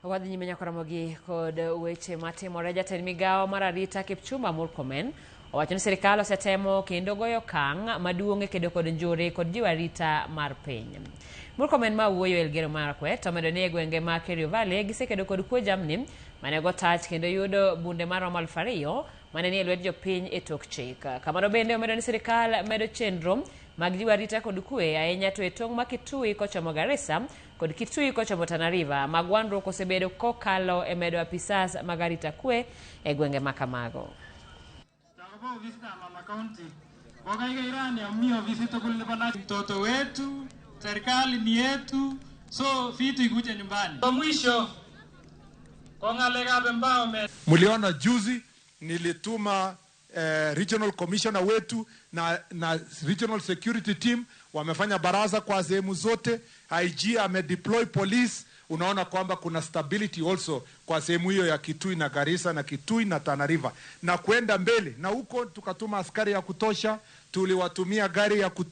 Wadhi nyime nyaka Ramogi kod weche matimore. Jatend migawo mar arita Kipchumba Murkomen owacho ni sirikal osetemo kendo goyo okang' maduong' e kedo kod njore kod jiwo arita mar piny. Murkomen ma wuoyo Elgeyo Marakwet omedo ni e gwenge ma Kerio Valley gisekedo kod kuo jamni mane ogo tach kendo yudo bunde maromo 2000 mane nie lwet jopiny e tok chik. Kamano bende omedo ni sirikal medo chenro mag jiwo arita kod kwe ahinya to e tong' ma Kitui kochomo Garissa kod Kitui kochomo Tana River ma gwandruok osebedo kokalo e medo apisas mag arita kwe e gwenge ma kamago. Mtoto wetu, serikali ni yetu, so vitu ikuje nyumbani. Kwa mwisho, kwa ng'alekab empowerment. Mliona juzi nilituma regional commissioner wetu na regional security team wamefanya baraza kwa sehemu zote. IG amedeploy police. Unaona kwamba kuna stability also kwa sehemu hiyo ya Kitui na Garissa na Kitui na Tana River na kwenda mbele, na huko tukatuma askari ya kutosha, tuliwatumia gari ya kutosha.